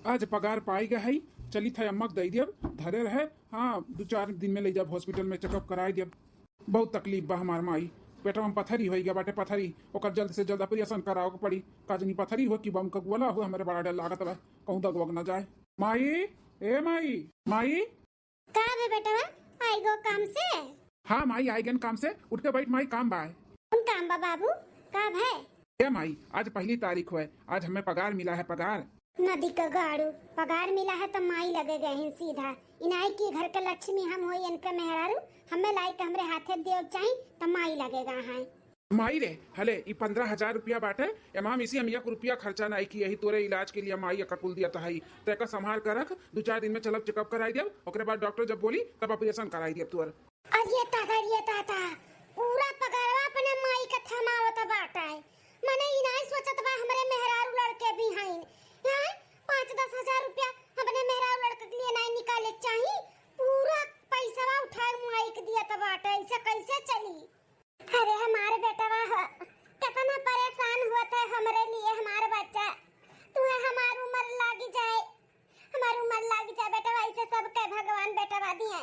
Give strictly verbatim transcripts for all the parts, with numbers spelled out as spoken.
आज पगार पाई गए है, चली था अम्मा के दई दियब, धरे रहे। हाँ, दो चार दिन में ले जाब hospital में, checkup कराई दियब। बहुत तकलीफ बा हमार माई, पेटवा में पथरी होई गया बाटे, पथरी, ओकर जल्द से जल्द operation करावे के पड़ी। का जनी पथरी हो कि बम का गोला हो, हमरे बड़ा डर लागत बा, कहूँ दग वग ना जाए। माई, ए माई, माई। का बे बेटवा, आई गो काम से? हाँ माई, आई गन काम से। उठ के बैठ माई, काम बा। कौन काम बा बाबू, का भय? ए माई, आज पहली तारीख होए, आज हमें पगार मिला है, पगार। नदी का गाड़ू, पगार मिला है त माई लगे गए हैं सीधा। इनाई की घर के लक्ष्मी हम होई, इनके मेहरारू, हमें लाई के हमरे हाथे देव चाही त माई लगे गए हैं। माई रे, हले ई पन्द्रह हजार रुपया बाटे, एमा हम इसी हम एक रुपया खर्चा नाई किए ही, तोरे इलाज के लिए माई एकर कुल दिया तहाई। तो एकर संभाल कर रख, दो चार दिन में चलब checkup कराई देब, ओकरे बाद डॉक्टर जब बोली तब operation कराई देब तोर। अरे दादा, अरे दादा, पूरा पगारवा अपने माई का थमावत बाटे। मने ई नाई सोचत बा हमरे मेहरारू लड़के भी हईन। हैं? पाँच दस हजार रुपया अपने मेहरारू लड़के के लिए नाई निकाले चाही, पूरा पैसवा उठाए माई के दिया त बाटे, ऐसे कैसे चली? अरे हमार बेटवा हो, कितना परेशान होत है हमरे लिए हमार बच्चा। तुहे हमार उम्र लागी जाए, हमार उम्र लागी जाए बेटवा, ऐसे सबके भगवान बेटवा दिए।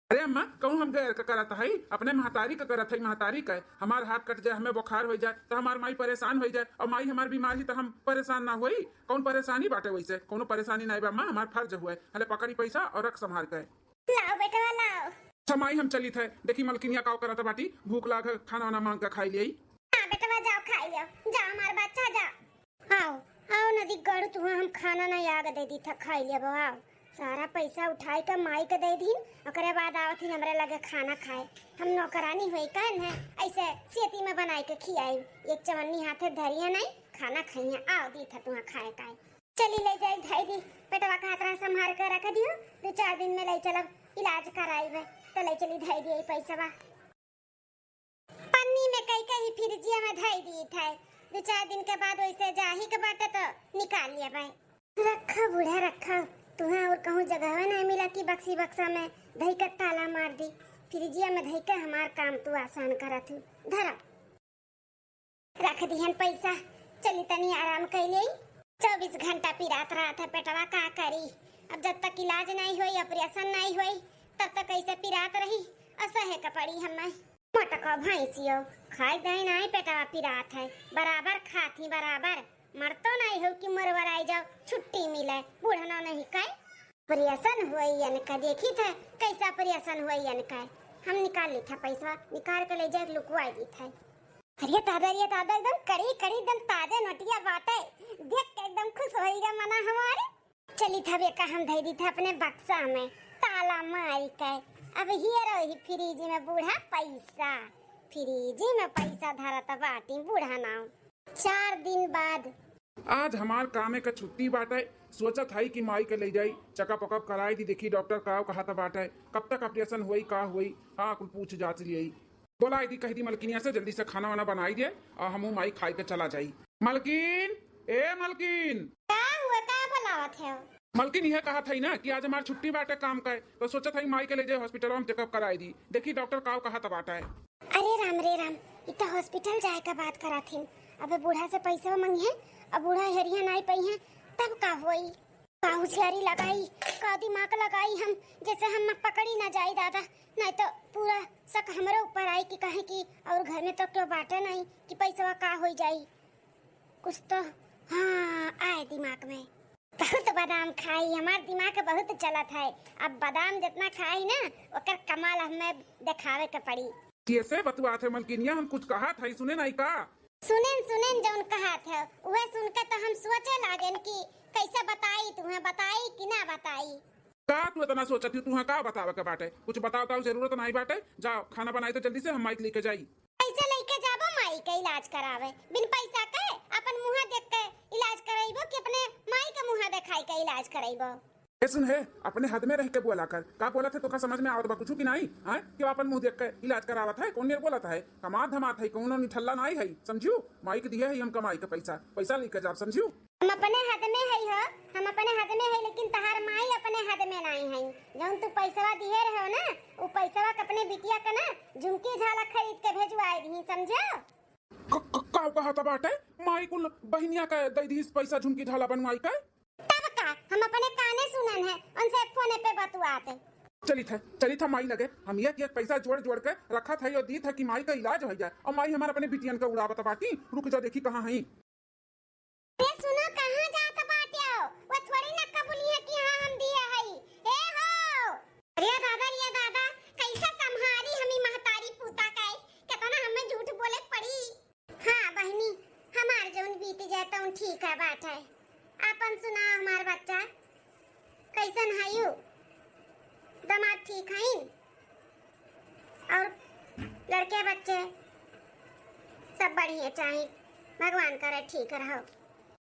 अरे अम्मा, कहूँ हम गैर का करत हई, अपने महतारी का करत हई, महतारी का। हमार हाथ कट जाए, हमें बुखार हो जाए, तो हमार माई परेशान हो जाए, और माई हमार बीमार ही तो हम परेशान ना होई। कौन परेशानी बाटे वैसे? कौनो परेशानी नाई बा अम्मा, हमार फर्ज हुए। हले पकड़ी पैसा और रख संभाल के। लाओ बेटवा, लाओ। अच्छा माई, हम चलित है, देखी मलकिनिया काव करत बाटी, भूख लाग है, खाना वाना मांग के खाई लेई। हाँ बेटवा, जाओ खाई लियो, जाओ हमार बच्चा, जाओ। आओ, आओ नदी गढ़, तुहा हम खाना ना याग दे दी था, खाई लेबो, आओ। सारा पैसा उठाई के माई के दे दीन, ओकरे बाद आवत ही हमरे लगे खाना खाए। हम नौकरानी होई कहन है, ऐसे सेती में बनाई के खियाई, एक चवन्नी हाथे धरिया नहीं, खाना खाइया, आओ दी था तुहा खाए काए। चली ले जाई धई दी, पेटवा का हाथ रहा संभाल के रख दियो, दो चार दिन में ले चलब इलाज कराइबे, तो ले चली धई दी पैसवा। पन्नी में कई कई फ्रिजिया में धई दी थे, दो चार दिन के बाद वैसे जाही के बाटे तो निकाल लेबे। रखा बूढ़ा रखा, तुहा और कहूँ जगह ना मिला कि बक्सी बक्सा में धई के ताला मार दी, फ्रिजिया में धई के हमार काम तू आसान करत हूँ। धरा। रख दिहन पैसा, चली तनी आराम कैले। चौबीस घंटा पिरात रहत है पेटवा, का करी? अब जब तक इलाज नहीं होई, operation नहीं होई, तब तक ऐसे पिरात रही, और सहे के पड़ी हमें। मोटको भैंसियो, खाई दे नहीं, पेटवा पिरात है, बराबर खात ही बराबर। मरतो नहीं हो कि मरवराई जाओ, छुट्टी मिले, बूढ़नो नहीं कहे। Operation हुई इनका, देखी थे कैसा operation हुई इनका। हम निकाल ली था पैसा, निकाल के ले जाए लुकवाई दी थे। अरे दादा, अरे दादा, एकदम कड़ी कड़ी, एकदम ताजे नोटिया बाटे, देख के एकदम खुश होई गया मना हमारे। चली था बेका, हम धई दी था अपने बक्सा में ताला मारी के। अब हियर ही फ्रिज में बूढ़ा पैसा, फ्रिज में पैसा धरत बाटी बूढ़ा नाम। चार दिन बाद। आज हमार कामे का छुट्टी बाटे, सोचत हई कि माई के ले जाई, checkup वकअप कराई दी, देखी डॉक्टर का कहत बाटे, कब तक operation होई, का होई, हाँ, कुल पूछ जांच लियई। बोलाई दी, कह दी मलकिनिया से जल्दी से खाना वाना बनाई दे, और हमहू माई खाई के चला जाई। मलकिन, ए मलकिन। का हुआ, का बुलावत है? मलकिन, यह कहत हई ना कि आज हमार छुट्टी बाटे काम का, तो सोचत हई माई के ले जाए hospital, हम checkup कराई दी, देखी डॉक्टर का कहत बाटे। अरे राम रे राम, इ त hospital जाए का बात करत हिन। अबे बूढ़ा से पैसा मंगिहे, अब बूढ़ा हेरिया नाई पइहे, तब का होई? का होशियारी लगाई, का दिमाग लगाई हम, जैसे हम पकड़ी ना जाई दादा, नहीं तो पूरा शक हमरे ऊपर आई कि कहे कि और घर में तो क्यों बाटे नहीं कि पैसवा का होई जाई। कुछ तो, हाँ, आए दिमाग में। बहुत बादाम खाई, हमार दिमाग बहुत चलत है। अब बादाम जितना खाई ना, ओकर कमाल हमें देखावे के पड़ी। कैसे बतुआत है मलकिनिया, हम कुछ कहत है, सुने नहीं का? सुनेन, सुनेन जौन कहत है, उहे सुन के तो हम सोचे लागेन कि कैसे बताई तुहें, बताई कि ना बताई। का तू इतना सोचत ही, तुहें का बतावे के बाटे? कुछ बताओ ताऊ जरूरत नहीं बाटे, जाओ खाना बनाई तो जल्दी से हम माइक लेके जाई। कैसे लेके जाबो माई के इलाज करावे? बिन पैसा के अपन मुँह देख के इलाज कराइबो कि अपने माई के मुँह देखाई के इलाज कराइबो? ए सुन हे, अपने हद में रह के बोला कर। का बोलत है, तोका समझ में आवत बा कुछ कि नहीं? हाँ, क्यों अपन मुँह देख के इलाज करावत है? कौन मेर बोलत है? कमात धमात है, कौनो निठल्ला नहीं है, समझियो? माई के दिए है हम कमाई के पैसा, पैसा लेके जाब, समझियो? हम अपने हद में है हो, हम अपने हद में है, लेकिन तहार माई अपने हद में नहीं है। जौन तू पैसवा दिए रहे हो ना, उ पैसवा के अपने बिटिया के ना झुमकी झाला खरीद के भेजवाए दी, समझो? क-, क-, का कहत बाटे? माई कुल बहिनिया के दे दीस पैसा झुमकी झाला बनवाई के? तब का, हम अपने काने सुनन है, उनसे फोने पे बतुआत। चलित है, चलित है माई लगे। हम एक एक पैसा जोड़ जोड़ के रखत है, यो दीत है कि माई का इलाज हो जाए, और माई हमार अपने बिटियन का उड़ावत बाटी। रुक जा, देखी कहाँ है। अरे सुनो, कहाँ जात बाटे हो? वो थोड़ी ना कबूली है कि हाँ हम दिए हई। ए हो! अरे दादा, रे दादा, कैसे संभारी हमी महतारी पूता का? कितना हमें झूठ बोले पड़ी। हाँ बहिनी, हमार जौन बीत जाए तौन ठीक है बात है। आपन सुना हमार बच्चा, कैसन है यू? दामाद ठीक हईन? और लड़के बच्चे सब बढ़िया चाही, भगवान करे ठीक रहो।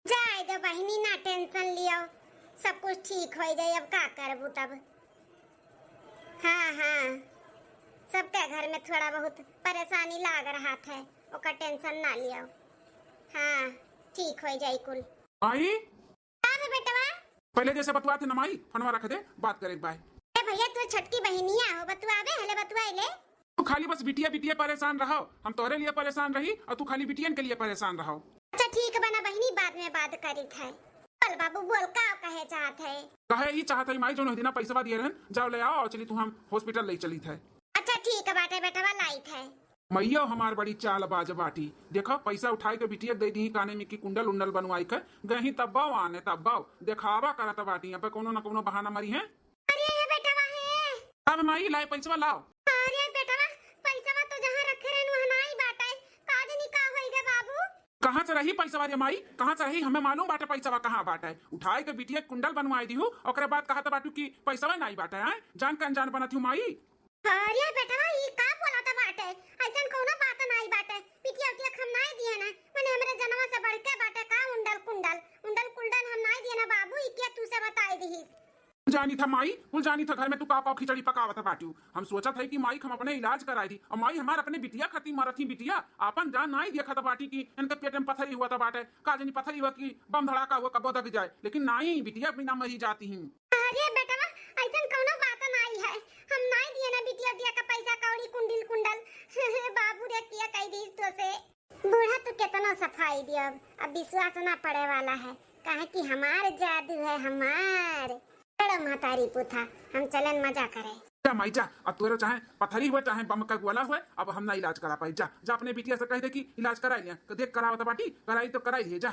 जाए दो बहिनी, ना टेंशन लियो, सब कुछ ठीक हो जाए। अब का करबू तब? हाँ हाँ, सबके घर में थोड़ा बहुत परेशानी लाग रहा था, ओकर टेंशन ना लियो। हाँ, ठीक हो जाए कुल। आई? का बे बेटवा? पहले जैसे बतुआ थे न माई, फोनवा रख दे, बात करे के बाय। ए भैया, तू छोटकी बहिनिया हो, बतुआवे हले, बतुआई ले। तू खाली बस बिटिया बिटिया परेशान रहो, हम तोहरे लिए परेशान रही और तू खाली बिटियन के लिए परेशान रहो। अच्छा ठीक बा ना बहिनी, बाद में बात करी थे। बोल बाबू बोल, का कहे चाहत है? कहे ही चाहत है माई, जौन दिना पैसवा दिए रहन, जाओ ले आओ और चली तू हम हॉस्पिटल ले चली थे। अच्छा ठीक बाटे बेटवा, लाई थे। मैया हमार बड़ी चालबाज बाटी। देखा, पैसा उठाई के बिटिया के दे दी काने में कि कुंडल उंडल बनवाई के, गही तब्बो आने तब्बो देखावा करत बाटी, अब कौनो न कौनो बहाना मरी है। अरे ये बेटवा है। अब माई लाए पैसवा लाओ। अरे बेटवा, पैसवा तो जहाँ रखे रहन वहाँ नाई बाटे, का जनी का होई गे बाबू? कहाँ से रही पैसवा रे माई, कहाँ से रही? हमें मालूम बाटे पैसवा कहाँ बाटे। उठाई के बिटिया के कुंडल बनवाई दिहू, ओकरे बाद कहत बाटू कि पैसवा नाई बाटे, हैं? जान के अनजान बनत हूँ माई। अरे बेटवा, ई का बोलत बाटे? अइसन कौनो बात नाई बाटे। बिटिया उटिया के हम नाई दिए ना, मने हमरे जनवा से बढ़ के बाटे का उंडल कुंडल? उंडल कुंडल हम नाई दिए ना बाबू, ई के तू से बताई दिहिस। कुल जानी था माई, कुल जानी था घर में तू का पाव खिचड़ी पकावत बाटू। हम सोचत है कि माई हम अपने इलाज कराई दी, और माई हमार अपने बिटिया खातिर मरत ही बिटिया, आपन जान नाई देखत बाटी कि इनके पेट में पथरी हुआ था बाटे, का जानी पथरी हुआ कि बम धड़ाका हुआ कबो दग जाए, लेकिन नाई बिटिया बिना मरी जाती ही। अरे बेटवा, अइसन कौनो बात नाई है, हम नाई दिए ना बिटिया उटिया का पैसा कौड़ी कुंडिल कुंडल। बाबू रे किया कह दी तो से। बूढ़ा तू केतनो सफाई दियो, अब विश्वास ना पड़े वाला है, काहे कि हमार जादू है, हमार। बड़ा महतारी पूथा, हम चलन मजा करे। जा माई जा, अब तोरे चाहे पथरी हुए चाहे बम का गोला हुए, अब हम ना इलाज करा पाई। जा, जा अपने बिटिया से कह दे कि इलाज करा लिया, तो देख करावत बाटी, कराई तो कराई लिए जा।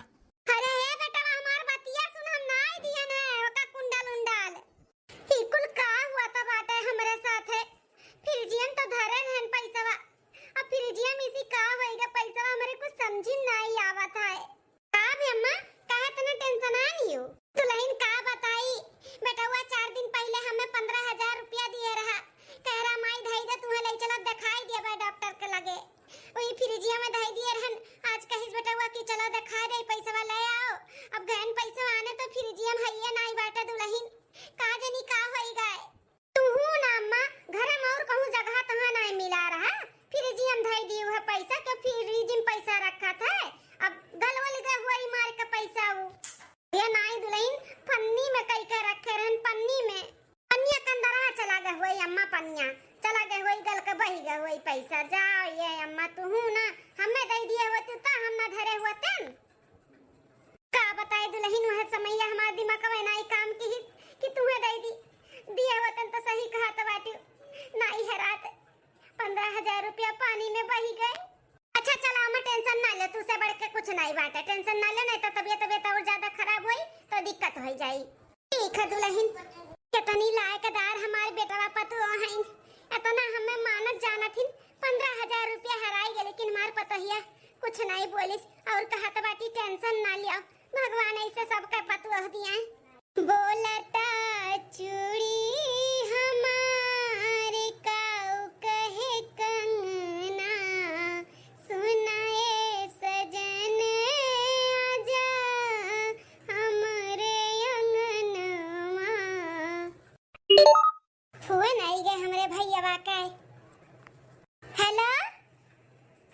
अरे हे बेटवा, हमार बतिया सुन, हम नाई दिए ने ओका कुंडल उंडल। ई कुल का हुआ था बाटे हमरे साथे? फ्रिजियम तो धरे रहन पैसवा, अब फ्रिजियम इसी का होइगा पैसवा, हमरे कुछ समझी नाई आवत है। का बे अम्मा, काहे तने टेंशन आन यू? दुलहिन का बताई, बेटवा चार दिन पहिले हमें पन्द्रह हजार रुपया दिए रहा, कह रहा माई धई दे तुहे ले चलो देखाई दिया बा डॉक्टर के लगे। वही फ्रिजिया में धई दिए रहन, आज कहिस बेटवा कि चलो देखाई दे पैसवा ले आओ। अब गहन पैसवा आने तो फ्रिजिया में हइये नाई बाटे दुलहिन, का जनी का होई गए। तुहू ना अम्मा, घर में और कहूँ जगह तहाँ नाई मिला रहा, फ्रिजिया में धई दी उहे पैसा के फ्रिजिया में पैसा रखा था, अब गलवल गए हुआ ही मार के पैसा उ। ये नाई दुलहिन पन्नी में कई के रखे रहन, पन्नी में। पन्निया के अंदरवा चला गए हुए अम्मा, पन्निया चला गए हुए, गल के बही गए हुए पैसा। जाओ ये अम्मा, तुहू ना हमें दे दिए होती तो हम ना धरे होते। का बताई दुलहिन, वह समैया हमार दिमागवा नाई काम किहिस कि तुहे दे दी, दिए होतन तो सही कहत बाटी। नाई है रात पन्द्रह हजार रुपया पानी में बही गए। अच्छा चला अम्मा, टेंशन ना ले, तू से बढ़ के कुछ नाई बाटे, टेंशन ना ले, नहीं तो तबियत तबियत और ज्यादा खराब होई तो दिक्कत हो जाई। ठीक है दुलहिन, कितनी लायकदार हमार बेटवा पतोह हईन, इतना हमें मानत जानत हिन। पन्द्रह हजार रुपया हराई गए, लेकिन हमार पतोहिया कुछ नाई बोलिस और कहत बाटी टेंशन ना लिया, भगवान ऐसे सबके पतोह दिया। बोलता चूड़ी हमार काऊ कहे कंगना, सुनाए सजन आजा हमरे अंगनवा। फोन आई गए हमरे भैयावा के। हेलो,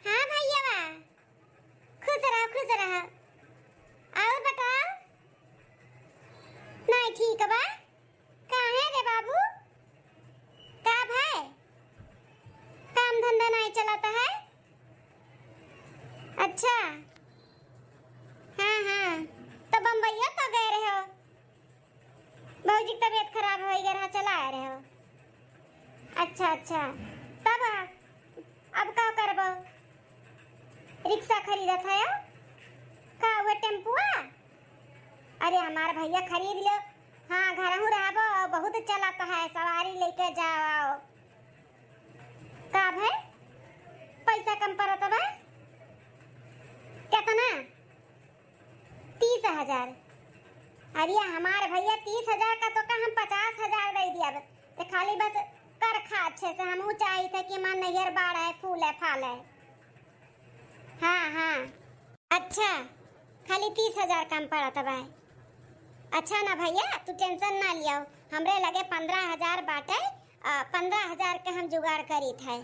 हाँ भैयावा, खुश रहो, खुश रहो। और बताओ, नहीं ठीक बा? काहे रे बाबू, का भाई, काम धंधा नहीं चलता है? अच्छा, हाँ हाँ, तो बम्बईया तो गए रहे हो? जी तबियत खराब होइ गए रहा, चला आए रहे हो। अच्छा, अच्छा, तब अब का करबो? रिक्शा खरीदत है का, वो टेम्पुआ? अरे हमार भैया खरीद लो। हाँ, घरहू रहबो, बहुत चलत है, सवारी लेके जाओ आओ। का भाई, पैसा कम पड़त बा? कितना? तीस हजार। अरे हमार भैया, तीस हजार का तो का हम पचास हजार दे दिया, तो खाली बस कर खा अच्छे से। हमहू चाहित है कि हमार नैहर बाढ़ है, फूल है, फाल है। हाँ, हाँ। अच्छा, खाली तीस हजार कम पड़त बा। अच्छा ना भैया, तू tension ना लियो, हमरे लगे पन्द्रह हजार बाटे, आ, पन्द्रह हजार के हम जुगाड़ करीत है,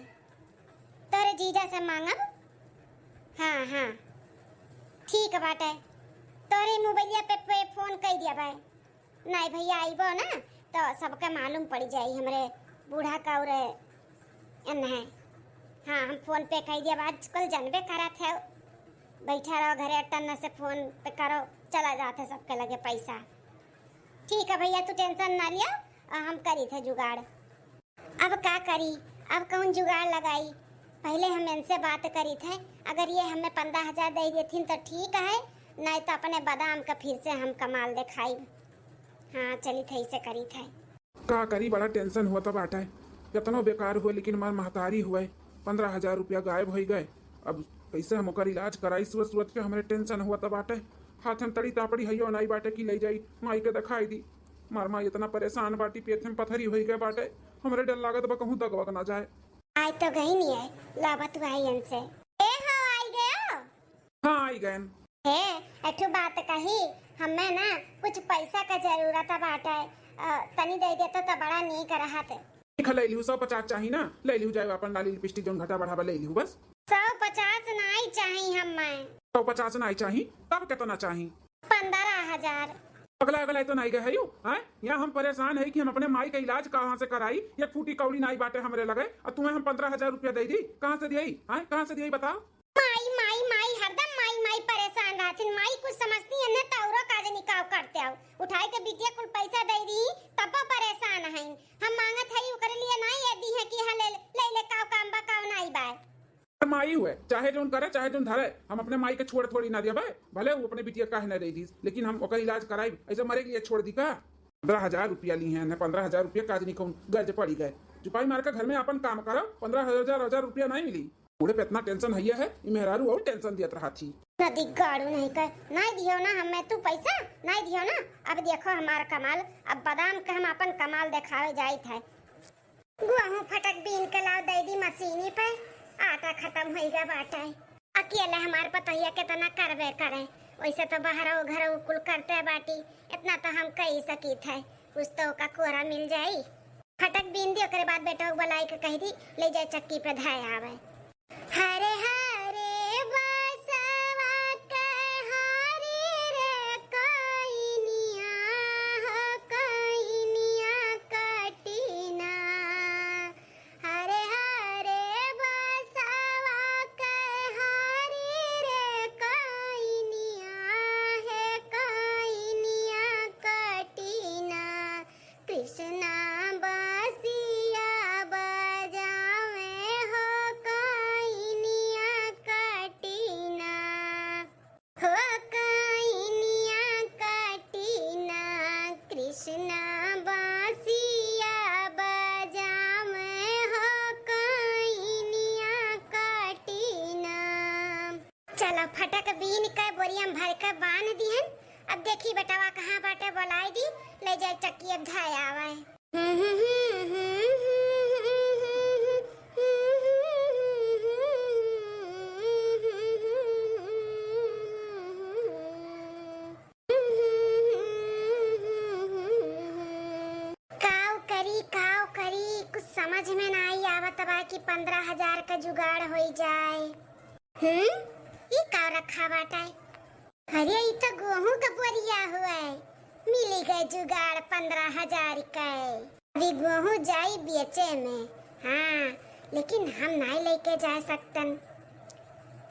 तोरे जीजा से मांगब। हाँ, हाँ, ठीक बाटे, तोरे मोबाइलिया पे, पे फोन कई दिया भाई। नाई भैया, आइबो ना तो सबके मालूम पड़ जाई हमरे बूढ़ा का और एन है। हाँ, हम फोन पे कह दिया, आजकल जानबे करत है, बैठा रहो घरे, टन से फोन पे करो, चला जात है सबके लगे पैसा। ठीक है भैया, तू tension ना लियो, आ, हम करी थे जुगाड़। अब का करी, अब कौन जुगाड़ लगाई? पहले हम इनसे बात करी थे, अगर ये हमें पन्द्रह हजार दे देथिन तो ठीक है, नहीं तो अपने बादाम का फिर से हम कमाल दिखाई। हाँ, चली थे, इसे करी थे। का करी, बड़ा tension होत बाटे। केतनो बेकार हुए, लेकिन हमार महतारी हुए, पन्द्रह हजार रुपया गायब होइ गए। अब कैसे हम ओकर इलाज कराई, सोच सोच के हमरे tension होत बाटे। हाथ में तड़ी तापड़ी हइयो नाई बाटे कि ले जाई, माई के दिखाई दी। हमार माई इतना परेशान बाटी, पेट में पथरी होइ गए बाटे, हमरे डर लागत बा कहूँ दगवग ना जाए। आई तो गई नहीं है, लावा तू आई इनसे। ए हो, आई गयो? हाँ, आई गयन। हे, एक ठो बात कही, हमें ना कुछ पैसा का जरूरत बाटे, अ, तनी दे देतो तो बड़ा नीक रहत। ठीक है, ले लिहू, सौ पचास चाही ना, ले लिहू, जाए अपन लाली लिपस्टिक जौन घटा बढ़ावा ले लिहू बस। सौ पचास नाई चाही हमें। सौ पचास नाई चाही, तब कितना चाही? पन्द्रह हजार। अगला, अगला तो नाई गए है यू, हैं? यहाँ हम परेशान है कि हम अपने माई का इलाज कहाँ से कराई, ये फूटी कौड़ी नाई बाटे हमरे लगे, और तुम्हें हम पन्द्रह हजार रुपया दे दी, कहाँ से दिए, हैं? कहाँ से दिए बताओ? माई, माई, माई, हरदम माई, माई परेशान रहथिन। माई कुछ समझती है न, तो औरो काज निकाव करते आओ। उठाई के बिटिया कुल पैसा दे दी, तब परेशान है। हम मांगत है, ओकरे लिए ना ये दी है कि हाँ, ले, ले, ले, काव काम बा, काव नाई बा। माई हुए, चाहे जौन करे, चाहे जौन धरे, हम अपने माई के छोड़ थोड़ी ना देबे। भले वो अपने बिटिया काहे ना दे दीस, लेकिन हम ओकर इलाज कराई, ऐसे मरे के लिए छोड़ दी का? पन्द्रह हजार रुपया ली हैं, पन्द्रह हजार रुपया का आदमी कौन गर्ज पड़ी गए। चुपाई मार के घर में अपन काम करो, पन्द्रह हजार, हजार रुपया नहीं मिली। बूढ़े पे इतना tension है, ये मेहरारू और tension दियत रहा थी। नदी गाड़ू नहीं कर, नहीं दियो ना हमें तू पैसा, नहीं दियो ना। अब देखो हमार कमाल, अब बादाम के हम अपन कमाल दिखावे जाइत है। गुआहू फटक बीन के लाव दे दी मशीनी पे, आटा खत्म होइगा बाटे। अकेले हमार पतोहिया केतना करबे करे, वैसे तो बहरऊ घरऊ कुल करते बाटी, इतना तो हम कही सकीत है, कुछ तो ओका कोरा मिल जाई। फटक बीन दी, ओकरे बाद बेटवा बुलाई के कह दी, ले जाए चक्की पे धाए आवे। हरे हरे बसवा के हरी रे कोइनिया हो कोइनिया कटीना। हरे हरे बसवा के हरी रे कोइनिया हे कोइनिया कटीना। कृष्णा बांसिया बजावे हो कोइनिया कटीना। हो कोइनिया कटीना, कृष्णा बांसिया बजावे हो कोइनिया कटीना। चलो फटक बीन के बोरिया में भर के बांध दिहन। अब देखी बेटवा कहाँ बाटे, बोलाई दी, ले जाए चक्की अब धाए आवे। काव करी, काव करी, कुछ समझ में नाई आवत बा कि पन्द्रह हजार का जुगाड़ होई जाए। हम्म, ई का रखा बाटे? अरे, ई तो गेहूं का बोरिया हुए, मिली गए जुगाड़ पन्द्रह हजार के। अभी गेहूं जाई बेचे में, हाँ, लेकिन हम नाई लेके जा सकतन।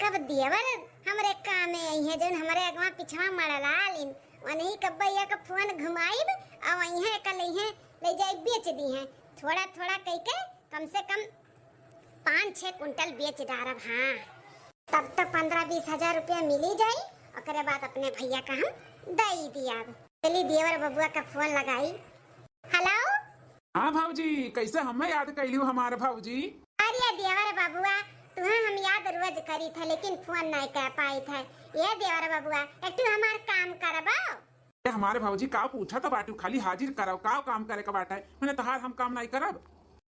कब देवर हमरे कामे आई है, जौन हमरे अगवा पिछवा मड़ला लिन, वनही कब्बैया का फोन घुमाइब, और वहीं का हैं, ले जाई बेच दिहैं। थोड़ा थोड़ा कइके कम से कम पाँच छः कुंटल बेच डारब। हाँ, तब तो पन्द्रह बीस हजार रुपया मिली जाई, ओकरे बाद अपने भइया का हम दई दियाब। चली देवर बबुआ का फोन लगाई। हेलो। हाँ भौजी, कैसे हमें याद कैलू हमार भौजी? अरे देवर बबुआ, तुहें हम याद रोज करी थे, लेकिन फोन नहीं कर पाई थे। ये देवर बबुआ, एक ठो हमार काम करबो? ए, हमारे भौजी, का पूछत बाटू? खाली हाजिर करव, का काम करे के बाटे? मने तहार हम काम नाई करब?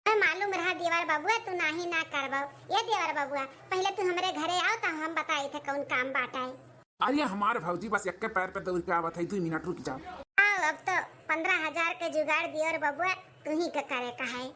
ए, मालूम रहा देवर बबुआ, तू नाही ना करबो। ए देवर बबुआ, पहिले तू हमरे घरे आव, त हम बताई थे कौन काम बाटे। अरे हमारे भौजी, बस एक्के पैर पे दौड़ के आवत है, दुई मिनट रुक जाओ। आओ, अब तो पन्द्रह हजार के जुगाड़ देवर बबुआ, तू ही के करे का है।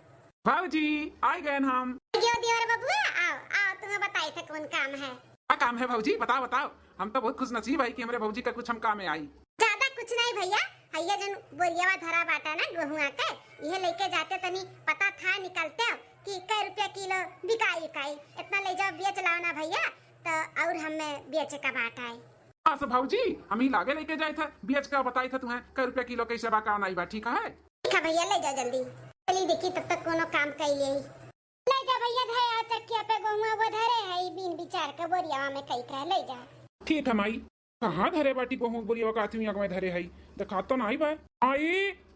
भौजी, आ गए हम। यो देवर बबुआ, आओ, आओ, तुम्हें बताई थे कौन काम है। का काम है भौजी? बताओ, बताओ। हम तो बहुत खुशनसीब है कि हमरे भौजी का कुछ हम काम में आई। ज्यादा कुछ नहीं भइया, हइया जन बोरियावा धरा बाटा ना गोहुआ के, इहे लेके जाते तनी पता था निकलते कि कै रुपया किलो बिकाई, बिकाई। इतना ले जाओ, बेच लाओ ना भइया, तो और हमें बेचे का बाटा है। हाँ, सो भौजी, हम ही लागे लेके जाए थे, बेच के बताई थे तुम्हें कै रुपया किलो कैसे बा, का नाई बा, ठीक है? ठीक है भइया, ले जाओ जल्दी। चली देखी, तब तक कोनो काम कर ले। ले जा भइया, धरे आ चक्किया पे गोहुआ वो धरे है, ई बीन बिचार के बोरियावा में कई के ले जा। ठीक है माई। कहाँ धरे बाटी गोहुआ बोरियावा का आती हुई आग में धरे है, देखा तो नाई बा। माई,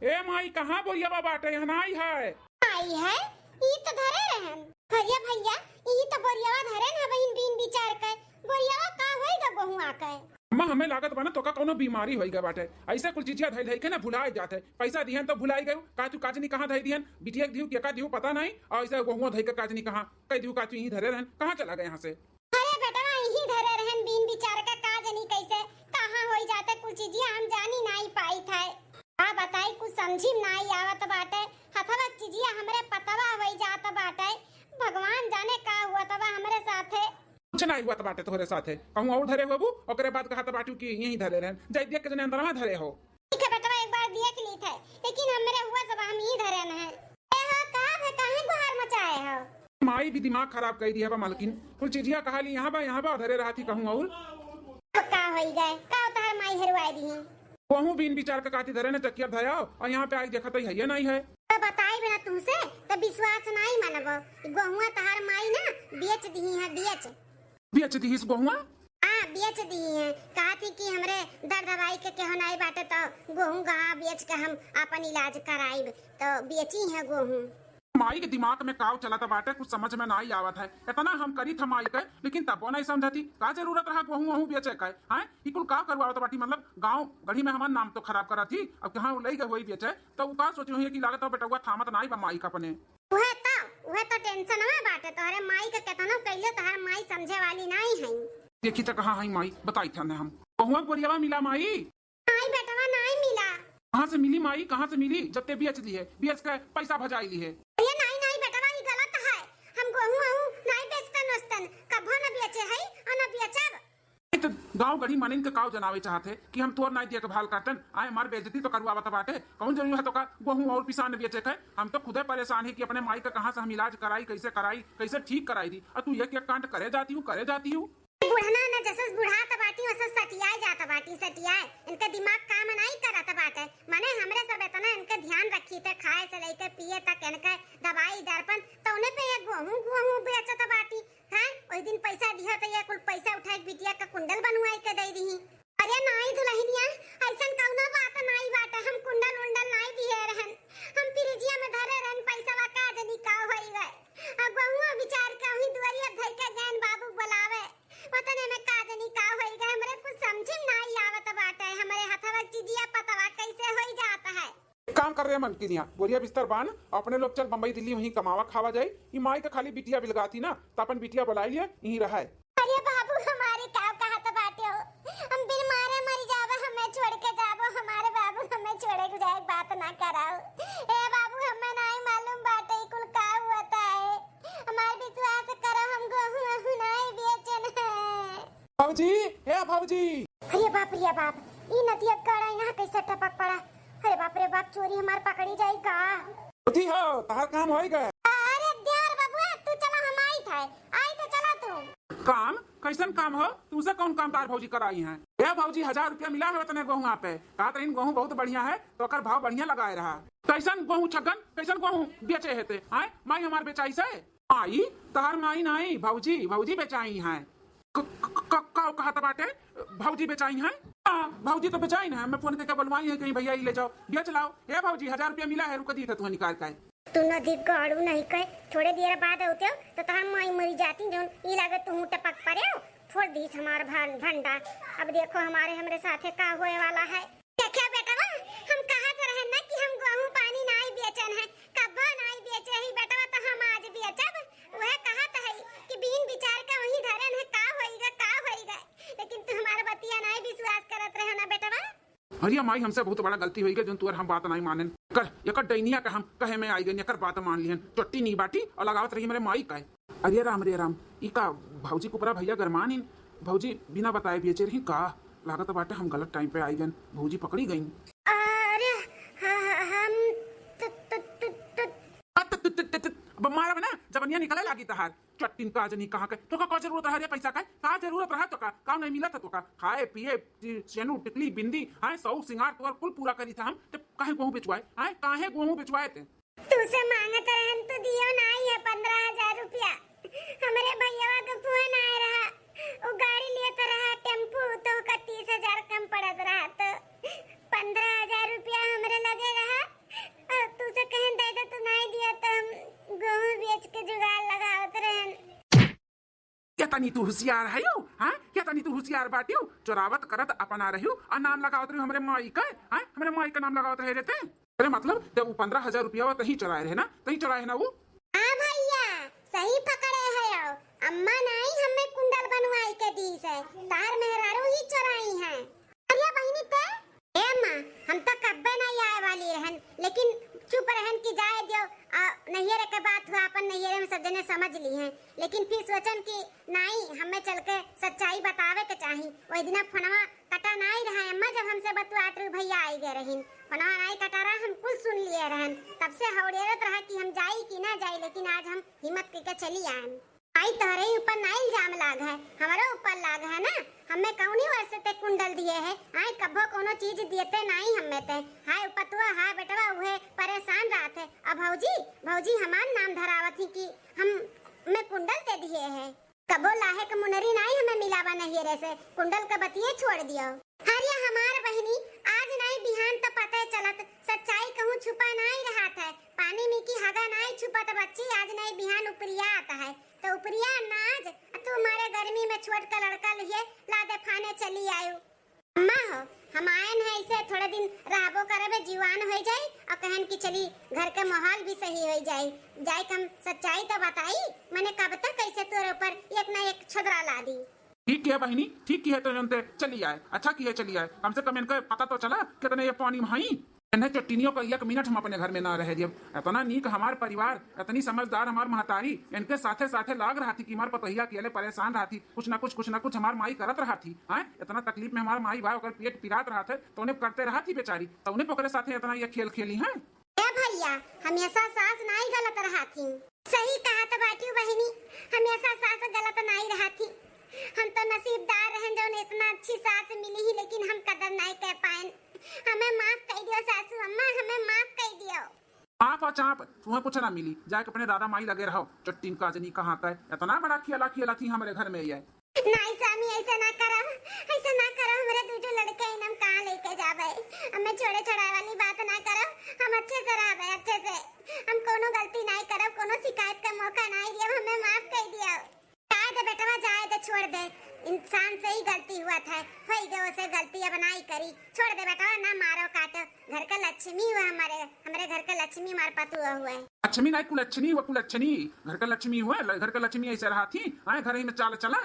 ए माई, कहाँ बोरियावा बाटे, यहाँ नाई है। आई है, ई तो धरे रहन। भइया, भइया, ई तो बोरियावा धरे न बहिन बीन बिचार के। बोरियावा का होई गा गोहुआ के? अम्मा, हमें लागत बा ना तोका कौनो बीमारी होई गा बाटे। ऐसे कुल चीजिया धई धई के ना भुलाए जात है। पैसा दिहन तो भुलाई गयू। का तू काजनी कहाँ धई दिहन? बिटिया के दिहू, केका दिहू पता नहीं। और ऐसे गोहुआ धई के काजनी कहाँ? कह दिहू का तू यहीं धरे रहन? कहाँ चला गए यहाँ से? अरे बेटवा, यहीं धरे रहन बीन बिचार के, का जनी कैसे कहाँ होई जाते कुल चीजिया हम जानी नाई पाई थे। का बताई, कुछ समझी में नाई आवत बाटे। हथवा चीजिया हमरे पतवा होई जात बाटे। भगवान जाने का हुआ तबा हमरे साथे। कुछ नाई हुआ बाटे तोहरे साथे। कहूँ और धरे होबू, ओकरे बाद कहत बाटू कि यहीं धरे रहन। जाई देख के जने अंदरवा धरे हो। ठीक है बेटवा, एक बार देख ली थे, लेकिन हमरे हुआ सब हम ही धरे न है। ए हो, का भे, काहे गुहार मचाए हो? माई भी दिमाग खराब कर दिया बा मालकिन। कुल चीजिया कहा ली यहाँ बा, यहाँ बा, धरे रहा थी कहूँ और। अब का होई गए? का तहार माई हेरवाए दी? कहूँ बीन बिचार के काती धरे न चक्किया धयाओ और यहाँ पे आई देखत है, ये नहीं है। तो बताई बिना तुमसे तो विश्वास नहीं मानबो। गोहुआ तहार माई ना बेच दिही है, बेच। बेच दिहिस गोहुआ? हाँ, बेच दिही है। कहा थी कि हमरे दर्द दवाई के केहो नाई बाटे तो गोहूँ गहा बेच के हम आपन इलाज कराइब, तो बेची है गोहूँ। माई के दिमाग में काव चलत बाटे, कुछ समझ में नाई आवत है। इतना हम करी था माई के, लेकिन तबो नहीं समझती। का जरूरत रहा गोहूँ वहूँ बेचे के? हैं? ई कुल का करवावत बाटी? मतलब गाँव गढ़ी में हमार नाम तो खराब करत थी, अब कहाँ ले गए वही बेचे, तो उ का सोची हुई कि लागत हो बेटवा थामत नाई बा माई का अपने। उहे तो, उहे तो टेंशनवा बाटे। तोहरे माई के केतनो कइले, तोहर माई समझे वाली नाई है। देखी तो कहाँ है माई, बताई था हम। बहुआ बोरियावा मिला माई? नाई बेटवा, नाई मिला। कहाँ से मिली माई, कहाँ से मिली? जब ते बेच ली है, बेच के पैसा भजाई ली है। अरे नाई, नाई बेटवा, ई गलत है। हम गोहूँ वहूँ नाई बेचतन वचतन, कभो न बेचे है और न बेचब। तो गाँव गढ़ी मनइन के काव जनावे चाहत है कि हम तोर नाई देखभाल करतन, आए हमार बेइज्जती तो करवावत बाटे। कौन जरूरी है तो का गोहूँ और पिसान बेचे के? हम तो खुदे परेशान है कि अपने माई का कहाँ से हम इलाज कराई, कैसे कराई, कैसे ठीक कराई दी। और तू एक एक कांड करे जाती हूँ, करे जाती हूँ। बुढ़ना न जसस बुढ़ात बाटी, ओसस सटियाए जात बाटी, सटियाए। इनका दिमाग काम नाई करत बाटे। माने हमरे सब इतना इनके ध्यान रखी थे, खाए से लेके पिए तक, इनके दवाई दर्पण, तो उन्हें पे ये गोहूँ, गोहूँ बेचत बाटी। हैं? ओई दिन पैसा दिहा त ये कुल पैसा उठाई के बिटिया का कुंडल बनवाई के दे दिही। अरे नाई दुल्हनिया, ऐसन कौनो बात नाई बाटे, हम कुंडल उंडल नाई दिहे रहन, हम फ्रिजिया में धरे रहन पैसा, का जनी का होई गए। आ गोहुआ बिचार के वही दुआरिया धई के गैन बाबू बुलावे, वतने में का जनी का होई गए, हमरे कुछ समझ में नाई आवत बाटे, हमरे हथवा चीजिया पतवा कैसे होई जात है। एक काम कर रे मलकिनिया, बोरिया बिस्तर बांध, अपने लोग चल बम्बई दिल्ली, वहीं कमावा खावा जाई। ई माई के खाली बिटिया बिलगाती ना, त अपन बिटिया बुलाई लिया, यहीं रहे। अरे बाबू, हमारे का कहत बाटे हो? हम बिन मारे मर जाबो, हमें छोड़ के जाबो, हमारे बाबू हमें छोड़े के जाए के बात ना कराओ। ए बाबू, हमें नहीं मालूम बाटे ई कुल का होता है। हमार विश्वास करो, हम गोहूँ वहूँ नहीं बेचन है। भौजी, हे भौजी। अरे बाप रे बाप, ई नदिया गड़ा यहाँ कैसे टपक पड़ा? अरे बाप रे बाप, चोरी हमार पकड़ी जाई का? भौजी हो, तहार काम होई गए। अरे देवर बबुआ, तू चला, हम आई थे, आई थे, चला तू। काम? कैसन काम हो? तुमसे कौन काम तार भौजी कराई हैं? ए ए भौजी, हजार रुपया मिला है तने गोहुआ पे, कहत रहीन गोहूँ बहुत बढ़िया है, तो ओकर भाव बढ़िया लगाए रहा। कैसन गोहूँ छगन, कैसन गोहूँ बेचे है ते? आय, माई हमार बेचाई से? माई, तहार माई नाई, भौजी, भौजी बेचाई हैं। क-, क-, क-, का कहत बाटे? भौजी बेचाई हैं? हाँ, भौजी तो बेचाई ना, मैं फोन करके बोलवाई है, कहीं भैया ई ले जाओ, बेच लाओ। ए भौजी, हजार रुपया मिला है, रुक दी था तू निकाल के। तू नदी गाड़ू नहीं कहे, थोड़े देर बाद होते हो तो तहार माई मरी जाती, जौन ई लागत तू टपक पड़े हो, फोड़ दीस हमार भं-, भंडा। अब देखो हमारे, हमरे साथे का होए वाला है। देखियो बेटवा, हम कहत रहन ना कि हम गोहूँ पानी नाई बेचन है, कब्बो नाई बेचे ही बेटवा, तो हम आज बेचब। वह कहत है कि बीन विचार का वहीं धरन है, का होइगा, का होइगा, लेकिन तू हमार बतिया नाई विश्वास करत रहे ना बेटवा। अरे माई, हमसे बहुत बड़ा गलती होइगा, जौन तुअर हम बात नाई मानेन। कर, एकर डैनिया का हम कहे में आई गइन, एकर बात मान लिहन। चोट्टी नी बाटी और लगावत रही हमरे माई का। अरे राम रे राम, ई का भौजी कुपरा भैया गरमानिन? भौजी बिना बताए बेचे रही का? लागत बाटे हम गलत टाइम पे आई गइन, भौजी पकड़ी गइन। अरे, ह-, ह-, हम त-, त-, त-, त-, आ, त-, त-, त-, त-, त-, अब मारब ना, जबनिया निकले लागी तहार। चट्टिन का जनी कहाँ के, तोका का जरूरत रहा रे पैसा का? का जरूरत रहा तोका? का नहीं मिलत है तोका? खाए, पिए, टी-, सेनू, टिकली, बिंदी, हाँ, सौ सिंगार तोर कुल पूरा करी था हम, तब काहे गोहूँ बेचवाए? हाँ, काहे गोहूँ बेचवाए ते? तू से मांगत रहन, तू दियो नाई है पन्द्रह हजार रुपया। हमरे भैयावा के फोन आए रहा, वो गाड़ी लेत रहा, टेम्पू, तो ओका तीस हजार कम पड़त रहा, तो पन्द्रह हजार रुपया हमरे लगे रहा। और तू से कहन दे दे, तू नाई दिया, तो हम गोहूँ बेच के जुगाड़ लगावत रहन। केतनी तू हुसियार हयू, हाँ? केतनी तू हुसियार बाटियू? चोरावत करत अपना रह्यू, आ नाम लगावत रह्यू हमरे माई का, हाँ? हमरे माई का नाम लगावत रहे रहते। अरे मतलब, जब वो पन्द्रह हजार रुपया तही चोराए रहे ना, तही चोराए है ना वो? हाँ भैया, सही पकड़े है। अम्मा नाई हमें कुंडल बनवाई के दी से, तार मेहरारू ही चोराई हैं। अरे बहिनी ते? ए अम्मा, हम तो कब्बे नाई आए वाली रहन, लेकिन चुप रहन कि जाए दियो, आ, नैहरे के बात हुआ, अपन नैहरे में सब जने समझ ली हैं। लेकिन फिर सोचन कि नाई, हमें चल के सच्चाई बतावे के चाही। वही दिना फोनवा कटा नाई रहा अम्मा, जब हमसे बतुआत रही भैया आई गए रहीन, फोनवा नाई कटा रहा, हम कुल सुन लिए रहन। तब से हौड़ेरत रहा कि हम जाई कि ना जाई, लेकिन आज हम हिम्मत करके चली आयन। आई तोहरे ही ऊपर ना इल्जाम लाग है, हमरो ऊपर लाग है ना। हमें कौनी वर्ष ते कुंडल दिए है, आई कभो कोनो चीज दिए ते नाई हमें ते। हाय पतुआ, हाय बेटवा, उहे परेशान रहत है। अब भौजी, भौजी हमार नाम धरावत ही कि हम में कुंडल ते दिए है। कबो लाहे के मुनरी नाई हमें मिलावा नैहरे से, कुंडल का बतिये छोड़ दियो। हरिया हमार बहिनी, आज नाई बिहान त पते चलत, सच्चाई कहूँ छुपा नाई रहत है। पानी में की हगा नाई छुपत बच्ची, आज नाई बिहान उपरिया आता है। तो उपरिया ना आज, आ तू मारे गर्मी में छोट का लड़का लिए लादे फाने चली आयु। अम्मा हो, हम आयन है ऐसे थोड़े दिन रहबो करबे, जीवान हो जाई और कहन कि चली घर के माहौल भी सही हो जाई। जाए के हम सच्चाई तो बताई, मने कब तक कैसे तोरे ऊपर एक ना एक छोदरा ला दी। ठीक किया बहिनी, ठीक किया तो जनते चली आए, अच्छा किया चली आए, कम से कम इनका पता तो चला कितने ये पानी में हई। इन्हें चट्टिनियों को एक मिनट हम अपने घर में ना रह दियब। इतना नीक हमार परिवार, इतनी समझदार हमार महतारी, इनके साथे साथे लाग रहा थी कि हमार पतोहिया के लिए परेशान रहा थी, कुछ ना कुछ, कुछ ना कुछ हमार माई करत रहा थी। हाँ, इतना तकलीफ में हमार माई बा, ओकर पेट पिरात रहा थे, तो उन्हें करते रहा थी बेचारी, तो उन्हें ओकरे साथे इतना ये खेल खेली हैं। ए भैया, हमेशा सास नाई गलत रहा थी। सही कहा तो बाटियो बहिनी, हमेशा सास गलत नाई रहा थी। हम तो नसीबदार रहन जौन इतना अच्छी सास मिली ही, लेकिन हम कदर नाई कर पाएन। हमें माफ कर दियो सासू अम्मा, हमें माफ कर दियो। आप और चाप, तुम्हें कुछ ना मिली, जाके अपने दादा माई लगे रहो। चट्टिन का जनी कहाँ का है, इतना बड़ा खेला खेला थी हमारे घर में ये। नाई स्वामी, ऐसे ना करो, ऐसे ना करो, हमारे दूजो लड़के इनम कहाँ लेके जाबे? हमें छोड़े छोड़ाए वाली बात ना करो, हम अच्छे से रहबे, अच्छे से। हम कोनो गलती नाई करब, कोनो शिकायत का मौका नाई दियब, हमें माफ कर दियो। जाए दे बेटवा, जाए दे, छोड़ दे। इंसान से ही गलती हुआ था, होई गए उसे गलती, अब नाई करी। छोड़ दे बेटवा, ना मारो काटो। घर का लक्ष्मी हुआ हमारे, हमारे घर का लक्ष्मी हमारे पतुआ हुआ है। लक्ष्मी नाई, कुलच्छनी हुआ, कुलच्छनी। घर का लक्ष्मी हुआ, ल-, घर का लक्ष्मी ऐसे रहा थी, आए घर ही में चाल चला।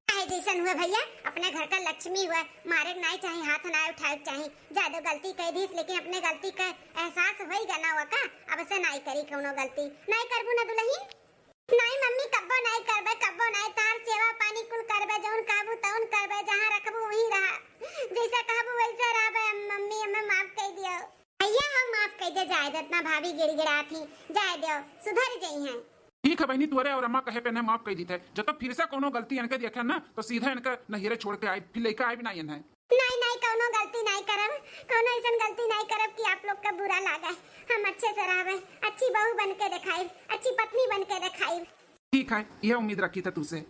चाहे जैसन हुआ भैया, अपने घर का लक्ष्मी हुआ, मारे के नाई चाहे, हाथ नाई उठाए के चाहे। जाए दो, गलती कह दीस, लेकिन अपने गलती का एहसास होई गया ना हुआ का, अब से नाई करी कोनो गलती। नाई करबू ना दुल्हन? नाई मम्मी, कब्बो नाई करबे, कब्बो नाई। तार सेवा पानी कुल करबे, जौन कहबू तौन करबे, जहाँ रखबू वहीं रहा, जैसा कहबू वैसा रहबे। मम्मी, हमें माफ कर दियो। भैया, हम माफ कर दे, जाए दे, इतना भाभी गिड़गिड़ात ही, जाए दो, सुधर जई हैं। ठीक है बहनी, तोरे और अम्मा कहे पे इन्हें माफ कर दी थे। जब तक फिर से कोनो गलती इनके देखे ना, तो सीधे इनके नहिरे छोड़ के आई, फिर लेके आई भी ना इन्हें। कौनो गलती नाई करब, कौनो ऐसन गलती नाई करब कि आप लोग का बुरा लागे। हम अच्छे से रहबे, अच्छी बहू बन के देखाइब, अच्छी पत्नी बन के देखाइब। ठीक है, यह उम्मीद रखी था तुझसे।